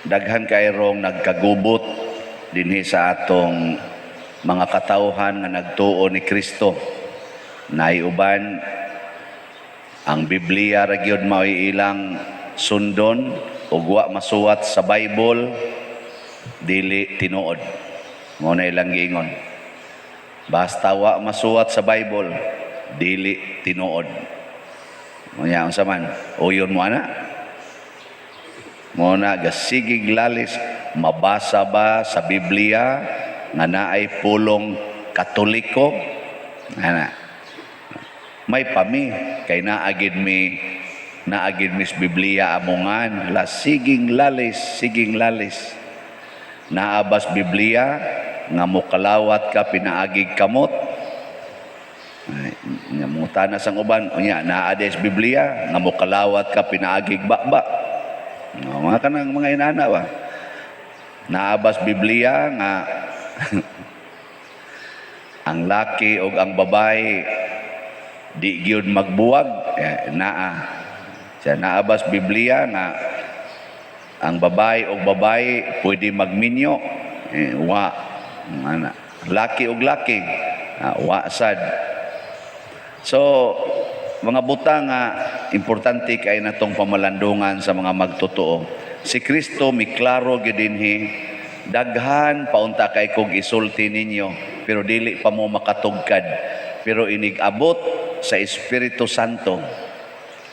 Daghan kayrong nagkagubot dinhi sa atong mga katawhan nga nagtuo ni Kristo. Naay uban, ang Biblia ra gyud mao'y ilang sundon ug wa masuwat sa Bible, dili tinuod. Mao na ilang giingon. Basta wa masuwat sa Bible, dili tinuod. Unya unsa man? Uyon mo ana? Mao na gasigig lalis, mabasa ba sa Biblia nga naay pulong Katoliko? Ana. May pami kay naagid mis Biblia amongan la siging lalis, siging lalis. Naa bas Biblia nga mokalawat ka pinaagig kamot? Ay, nga mangutana sang uban, unya naa des Biblia nga mokalawat ka pinaagig baba? No, mga kanang mga inana ba? Naa bas Biblia nga ang laki o ang babae di gyud magbuwag? Eh, naa. Siya, naa bas Biblia nga ang babae o babae pwede magminyo? Eh, wa. Ana. Laki og laki, ah, wa sad. So, mga butang nga importante kay natong pamalandungan sa mga magtotoo. Si Kristo miklaro gyud dinhi, "Daghan paunta kay kog isulti ninyo, pero dili pa mo makatugkad. Pero inig abot sa Espiritu Santo,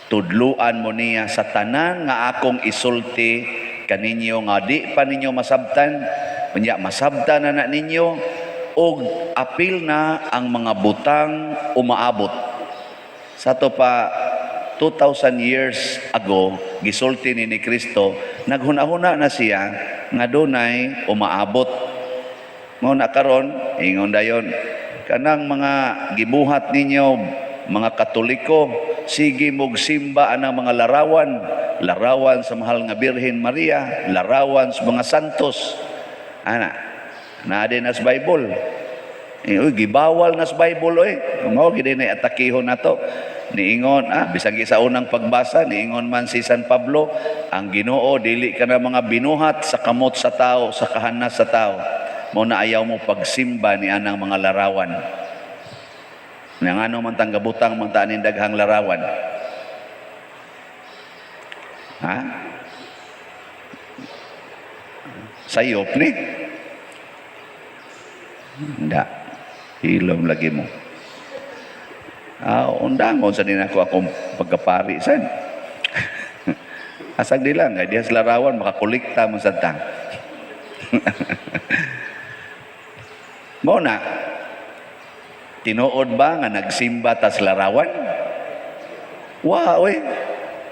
tudluan mo niya sa tanan nga akong isulti kaninyo nga di pa ninyo masabtan. Unya masabtan na na ninyo og apil na ang mga butang umaabot." Sa ato pa 2,000 years ago, gisulti ni Kristo, naghuna-huna na siya nga dunay umaabot. Mao na karon, ingon dayon, kanang mga gibuhat ninyo, mga Katoliko, sige mog simba anang mga larawan, larawan sa mahal nga Birhen Maria, larawan sa mga santos. Ana, naa din na sa Bible? Eh, uy, gibawal na sa Bible oy. Mao gid na atakihon nato. Niingon, bisan sa unang pagbasa, niingon man si San Pablo, ang Ginoo dili ka na mga binuhat sa kamot sa tao, sa kahanas sa tao. Mao na ayaw mo pagsimba ni anang mga larawan. Nga ano man tang gabutang man ta aning daghang larawan? Ha? Sayop ni? Hindi. Hilom lagi mo. Ah, undangon sa din ako akong pagkapari sad. Asag di lang, kay diha sa larawan makakolekta mo sa tang. Mao na, tinuod ba nga nagsimba tas larawan? Wa, oy.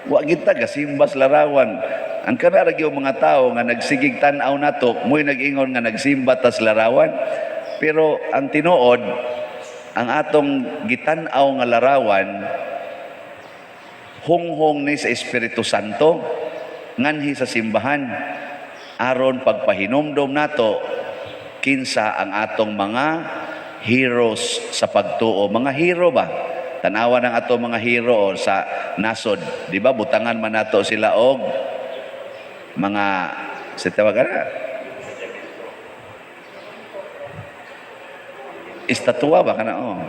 Wa kita gasimba sa larawan. Ang kana ra gyud mga tao nga nagsigig tan-aw nato, mo'y nag-ingon nga nagsimba tas larawan. Pero ang tinuod, ang atong gitan-aw nga larawan hunghong ni sa Espiritu Santo nganhi sa simbahan aron pagpahinumdom nato kinsa ang atong mga heroes sa pagtuo. Mga hero ba? Tanawa ng atong mga hero sa nasod, di ba? Butangan man nato sila og mga sa tawag na estatwa ba kana, oh,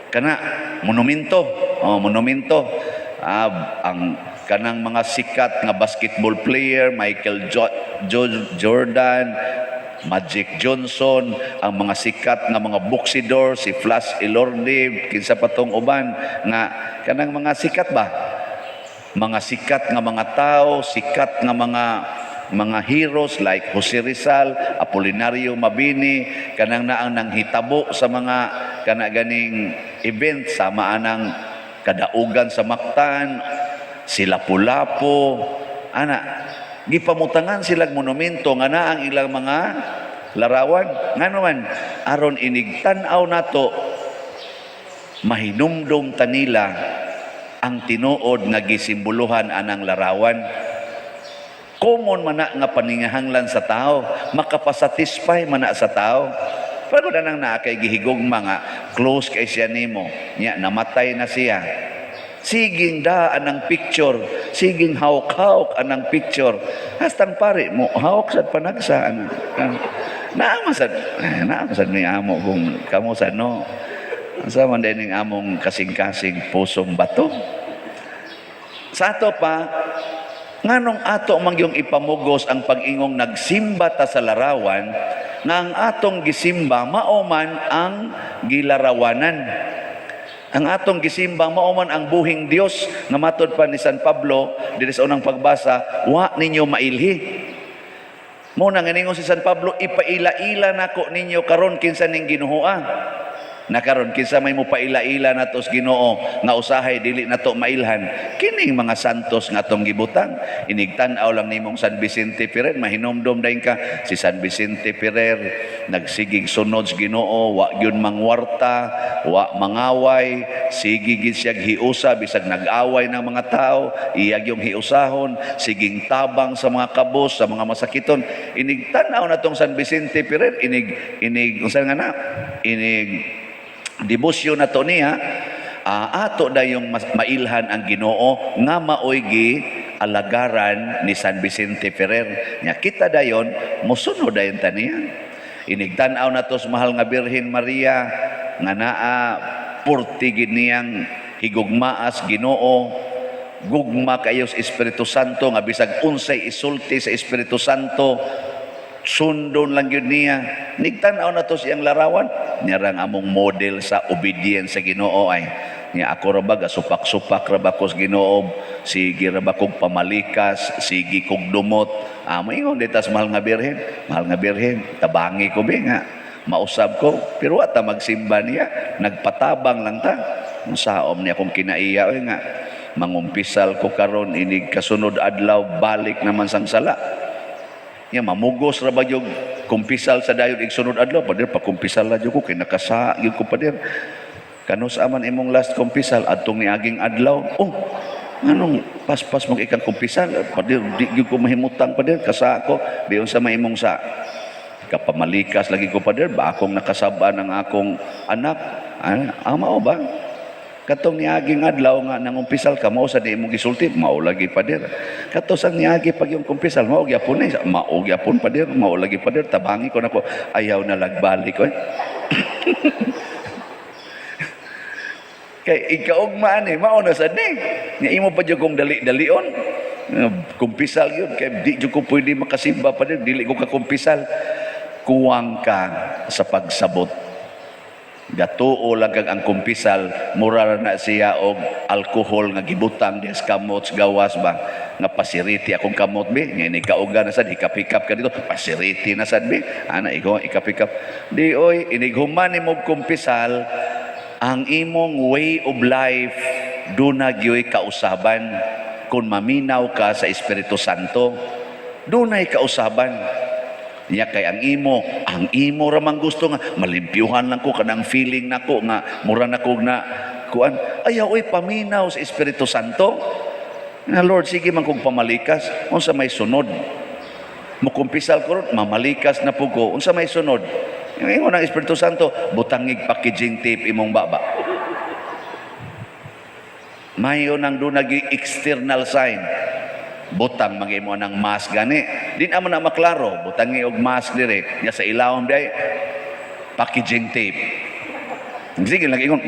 kana monumento, oh, monumento. Ah, ang kanang mga sikat nga basketball player, Michael Jordan, Magic Johnson, ang mga sikat nga mga boxidor, si Flash Elorde, kinsa pa tong uban nga kanang mga sikat ba, mga sikat nga mga tao, sikat nga mga heroes like Jose Rizal, Apolinario Mabini, kanang naang nanghitabo sa mga kana ganing event sama anang kadaugan sa Mactan, sila Lapu-Lapu, ana, gipamutangan silang monumento nga naa ang ilang mga larawan. Ngano man? Aron inig tan-aw nato, mahinumdum ta nila ang tinuod nga gisimboluhan anang larawan. Common man na nga paningahanglan sa tao, makapasatisfy man na sa tao. Pero kung nang naa kay gihigugma nga close kay siya nimo, nya namatay na siya. Siging daan ang picture, Siging hawk-hawk anang picture. Hastang pare mo hawk sad panagsa ana. Naa sad, eh, naa sad may amo kung kamo sad, no. Asa man din ning among kasing-kasing pusong bato. Sa ato pa, nganong ato man yung ipamugos ang pag-ingong nagsimba ta sa larawan, nga ang atong gisimba mao man ang gilarawanan? Ang atong gisimba mao man ang buhing Dios nga matod pa ni San Pablo diri sa unang pagbasa, "Wa ninyo mailhi." Mo nang ingon si San Pablo, "Ipaila-ila nako ninyo karon kinsa ning Ginoo." Na karon, kinsa may mopaila-ila nato sa Ginoo nga usahay dili nato mailhan? Kining mga santos nga atong gibutang. Inig tan-aw lang nimong San Vicente Ferrer, mahinomdom dayon ka, si San Vicente Ferrer nagsigig sunod sa Ginoo, wa gyud mangwarta, wa mangaway, sige gid siya hiusa bisag nag-away ng mga tao, iya yung hiusahon, siging tabang sa mga kabos, sa mga masakiton. Inig tan-aw natong San Vicente Ferrer, inig unsa nga na, inig debosyon nato niya, ato dayong mailhan ang Ginoo nga maoy gi alagaran ni San Vicente Ferrer. Nya kita dayon mosunod dayon ta niya. Inig tan-aw nato sa mahal nga Birhen Maria nga naa purti gid niyang higugmaas Ginoo, gugma kayo sa Espiritu Santo, nga bisag unsay isulti sa Espiritu Santo, sundon lang yun niya. Nigtan-aw na to siyang larawan niya rang among model sa obedience sa Ginoo ay niya. Ako ra ba, gasupak-supak ra ba ko sa Ginoo, sige ra ba kog pamalikas, sige kog dumot? Moingon ditas, "Mahal nga Birhen, mahal nga Birhen, tabangi ko bi nga mausab ko." Pero wa ta magsimba niya, nagpatabang lang ta. Saom niya akong kinaiya oy nga mangumpisal ko karon, inig kasunod adlaw balik naman sang sala. Ya, mamugos ra ba yung kumpisal sa dayon igsunod adlaw, "Pader, pakumpisal la jud ko kay nakasa gyud ko, pader." "Kanus aman imong last kumpisal?" "Adtong niaging adlaw." "Oh, nganong paspas mag ikang kumpisal?" "Pader, di gyud ko mahimutang, pader, kasa ko." "Biyon sa may imong sa?" "Kapamalikas lagi ko, pader, ba akong nakasab-an ang akong anak." "Ah, mao ba? Katong niaging adlaw nga nangumpisal ka, mao sa di imong gisulti?" "Mao lagi, pader." "Kato sang niagi pag yung kumpisal, mao gyapon eh?" "Mao gyapon, pader." "Mao lagi, pader, tabangi ko nako." Ayaw na lagbalik oy. Kay ikaugmaan eh, mao na sad ni. Nga imo pa jud kong dali-dalion. Kumpisal yun, kay di jud ko pwede makasimba, pader, dili ko kakumpisal. Kuwang ka sa pagsabot. Gatuo lang kag ang kumpisal mura ra na siya og alkohol nga gibutang diha sa kamot sa gawas ba, nga pasiriti akong kamot bi. Nga ini kauga na sad, hikap-hikap ka dito, pasiriti na sad bi ana, ikaw ikap-hikap di oy. Inig human nimo kumpisal, ang imong way of life duna gyoy kausaban. Kung maminaw ka sa Espiritu Santo, dunay kausaban niya, kay ang imo ra man gusto nga malimpyuhan lang ko kanang feeling nako nga mura na kog na kuan. Ayaw oy, paminaw sa Espiritu Santo nga, "Lord, sige man kog pamalikas, unsa may sunod? Mukumpisal ko ron, mamalikas na po ko, unsa may sunod?" Ingon ang Espiritu Santo, "Butangig packaging tape imong baba." Mayo nang doon external sign, butang mga ng mask gani, di naman na maklaro, butang og mask dire nya sa ilawom day packaging tape. Sige lang ingon,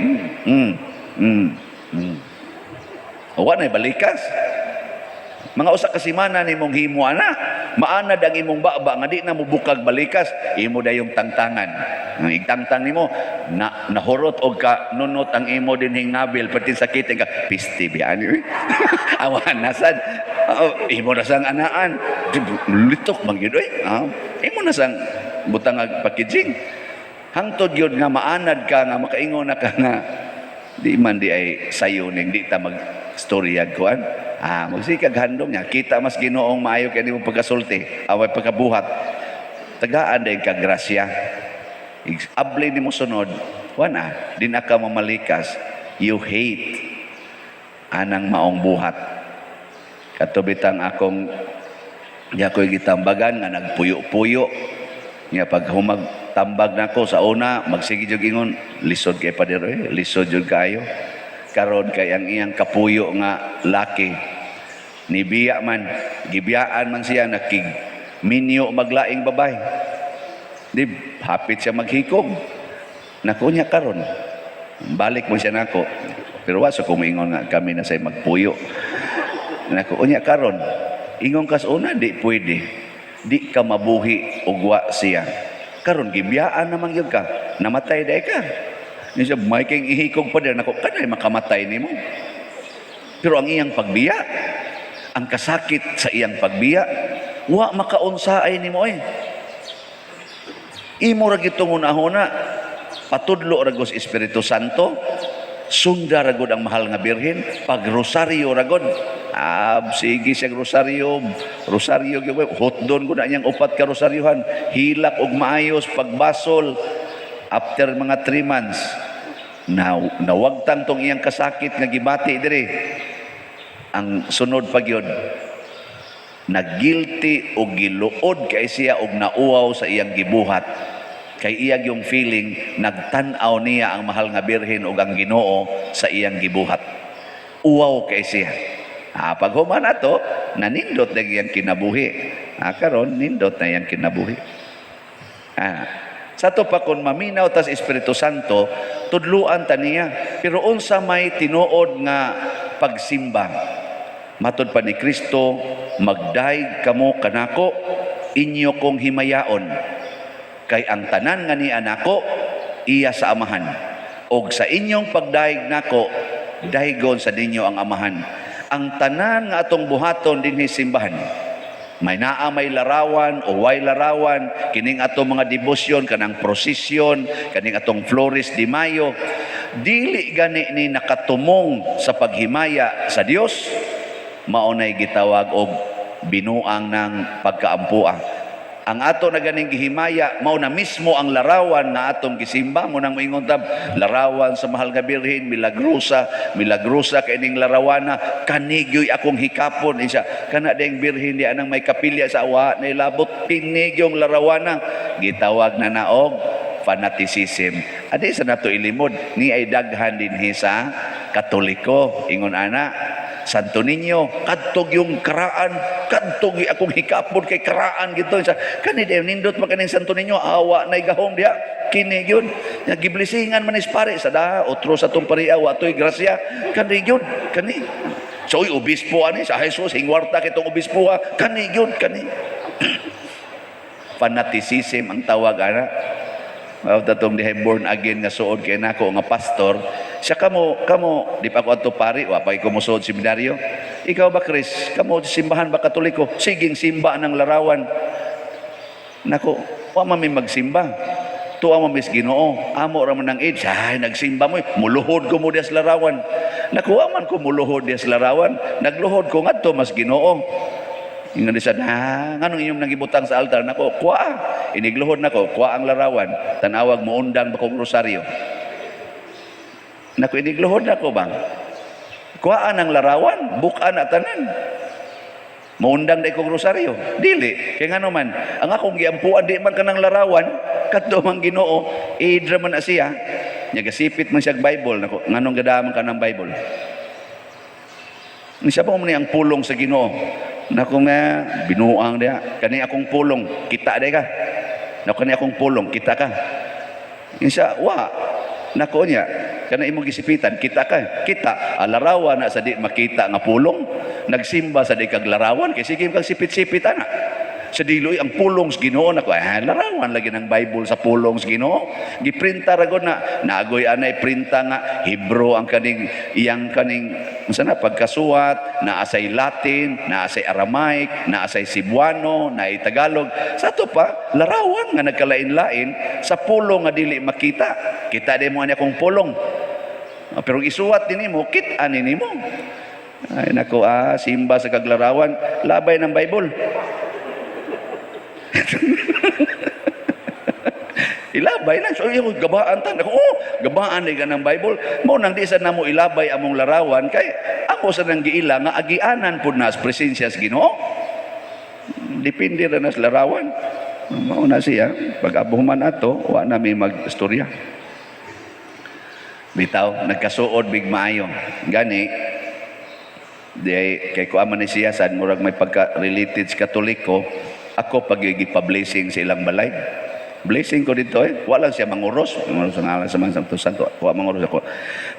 Wa na balikas. Mga usa ka semana nimong himo ana, maanad ang imong baba nga di na mobukag balikas, imo dayong tangtangan. Ang igtangtang nimo na nahurot og ka nunot ang imo dinhing nabil, perting sakit ka, pisti biya ani. Awan na sad. Oh, imo na sang anaan. Litok man gyud oy. Imo na sang butang ag packaging. Hangtod gyud nga maanad ka nga makaingon na ka nga di man di ay sayo ning di ta mag storya kuan. Magsikag handom niya. Kita mas Ginoong maayo kay nimo pagkasulti, away pagkabuhat. Tagaan din ka grasya. Abli nimo sunod, wana, di na ka mamalikas. You hate anang maong buhat. Katubitang akong niya ko'y gitambagan nga nagpuyo-puyo. Nga pag humag tambag nako sa una, magsige jud ingon, "Lisod kay pader eh, lisod jud kayo." Karon kay ang iyang kapuyo nga laki. Nibiya man, gibiyaan man siya, nakig minyo maglaing babae. Di hapit siya maghikog. Nako niya karon. Balik mo siya nako. Pero wa sa kumingon nga kami na say magpuyo. Nako unya karon. Ingon kas una, di pwede. Di ka mabuhi og wa siya. Karon gibiyaan naman gyud ka. Namatay day ka. Ni siya may king ihikog pa din nako, kanay makamatay nimo. Pero ang iyang pagbiya, ang kasakit sa iyang pagbiya, wa makaunsaay nimo eh. Imo ra gyud huna, patudlo ra gud sa Espiritu Santo, sunda ra gud ang mahal nga Birhen, pag rosaryo ra gud. Ah, sige siya rosaryo, rosaryo gyud, hotdon gud na niyang upat ka rosaryohan, hilak og maayos pagbasol. After mga 3 months, na nawagtan tong iyang kasakit nga gibati diri. Ang sunod pa gyud, nagguilty o giluod kay siya og nauwaw sa iyang gibuhat kay iya yung feeling nagtan-aw niya ang mahal nga Birhen ug ang Ginoo sa iyang gibuhat. Uwaw kay siya. Ah, pag human ato, nanindot na iyang kinabuhi. Ah, karon nindot na iyang kinabuhi. Ah, sa to pa, kung maminaw tas Espiritu Santo, tudluan ta niya. Pero unsa may tinuod nga pagsimba? Matod pa ni Kristo, "Magdayeg kamo kanako, inyo kong himayaon. Kay ang tanan nga niya nako, iya sa Amahan. Og sa inyong pagdayeg nako, daygon sa ninyo ang Amahan." Ang tanan nga atong buhaton dinhi simbahan, may naa may larawan o way larawan, kining atong mga debosyon, kanang prosesyon, kaning atong Flores de Mayo, dili gani ni nakatumong sa paghimaya sa Dios, mao nay gitawag og binuang ng pagkaampua. Ang ato na ganing gihimaya, mao na mismo ang larawan nga atong gisimba. Mo nang moingon tab larawan sa mahal nga Birhen, milagrosa, milagrosa kay ning larawana, kanigyoy akong hikapon isa kana ding Birhen di anang may kapilya sa awa na ilabot pinigyong larawana, gitawag na naog fanaticism. Adi sa nato ilimod ni ay daghan dinhi sa Katoliko, ingon ana Santo Niño, kadtog yung karaan, kadtog yung akong hikapon kay karaan gito. Sa kani di nindot man kaning Santo Niño, awa na gahom diha. Kini gyud, nya giblisingan man is pare sa da, otro sa tong pariya wa toy grasya. Kani gyud, kani. So uy, obispo ani sa Jesus, hingwarta kitong obispo ha. Kani gyud, kani. Fanaticism ang tawag ana. Mao tatong dihay born again nga suod kay nako nga pastor. Siya kamo kamo di pa ko adto pari, wa pa ko mosuod seminaryo. "Ikaw ba, Chris, kamo simbahan ba Katoliko? Siging simba ng larawan." Nako, wa man mi magsimba. Tuwa man mis Ginoo. Amo ra man ang age. "Ay, nagsimba mo. Muluhod ko mo diya sa larawan." Naku, wa man ko muluhod diya sa larawan. Nagluhod ko ngadto mas Ginoo. Ingon di sa, "Na, nganong inyong nagibutang sa altar?" Nako, kuha. Inigluhod nako, kuha ang larawan. Tanawag mo undang bakong rosaryo. Nako, inigluhod nako bang? Kuhaan ang larawan, bukan na tanan. Muundang na kong rosaryo. Dili. Kaya nga naman, ang akong giampuan, di man kanang larawan, kadto man Ginoo, idra man na siya. Nya gasipit man siya Bible. Nako, nganong gadaman ka ng Bible? Ni siya pa mo ni ang pulong sa Ginoo. Nako nga, binuang diha. "Kani akong pulong, kita day ka. Nako, kani akong pulong, kita ka." Isa, wa. Nako niya, kana imong gisipitan, kita ka. Kita, ah, larawan na sa di makita nga pulong. Nagsimba sa di kag larawan, kay sige kag sipit-sipit ana. Sa diloy ang pulong sa Ginoo nako, ah, larawan lagi ng Bible sa pulong sa Ginoo. Giprinta ra gud na, naagoy anay printa nga Hebrew ang kaning iyang kaning unsa na pagkasuwat, naa say Latin, naa say Aramaic, naa say Cebuano, naay Tagalog. Sa ato pa, larawan nga nagkalain-lain sa pulong nga dili makita. Kita di mo ani akong pulong. Ah, pero isuwat din nimo, kit-an nimo. Ay nako, ah, simba sa kaglarawan, labay ng Bible. Ilabay lang. So, yung gabaan ta. Ako, oh, gabaan ni ng Bible. Mao nang di sa namo ilabay among larawan kay ako sa nang giila nga agianan pud na sa presensya sa Ginoo. Depende ra na sa larawan. Mao na siya. Pag abuhuman ato, wa na may magstorya. Bitaw, nagkasuod big maayo. Gani, Di kay kuan man ni siya sad, murag may pagka related sa Katoliko. Ako pag pa-blessing sa ilang balay. Blessing ko dito eh. Wala siya manguros. Manguros ang ngalan sa mga Santo Santo. Wa manguros ako.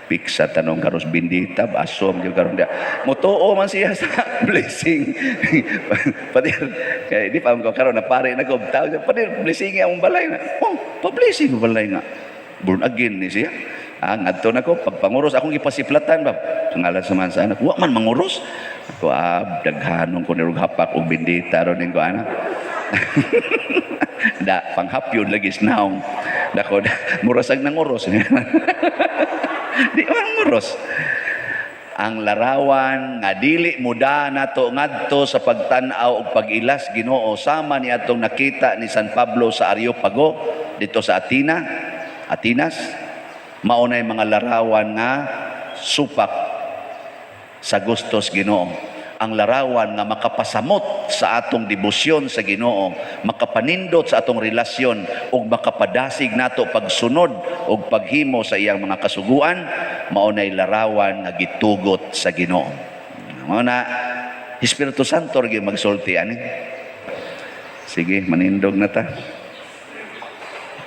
Piksa tanong karos bindita, asom gyud karon dia. Motuo man siya sa blessing. Padir, kay di pa ko karon na pare na ko tao. Padir, blessing ang balay na. Oh, pa-blessing ang balay nga. Born again ni siya. Ah, ngadto na ko pagpanguros akong gipasiplatan ba. Sa ngalan sa man sa anak, wa man manguros. Ako ah, daghanon ko ni hapak og bindita ron ning ko ana. Da panghapyon lagi naong. Dako murasag nanguros. Di man nguros. Ang larawan nga dili muda nato ngadto sa pagtan-aw og pag-ilas Ginoo, sama ni atong nakita ni San Pablo sa Areopago dito sa Athena, Atenas, mao nay mga larawan nga supak sa gustos Ginoo. Ang larawan nga makapasamot sa atong debosyon sa Ginoo, makapanindot sa atong relasyon ug makapadasig nato pagsunod ug paghimo sa iyang mga kasuguan, mao nay larawan nga gitugot sa Ginoo. Mao na Espiritu Santo ra gyud magsulti ani. Sige, manindog na ta.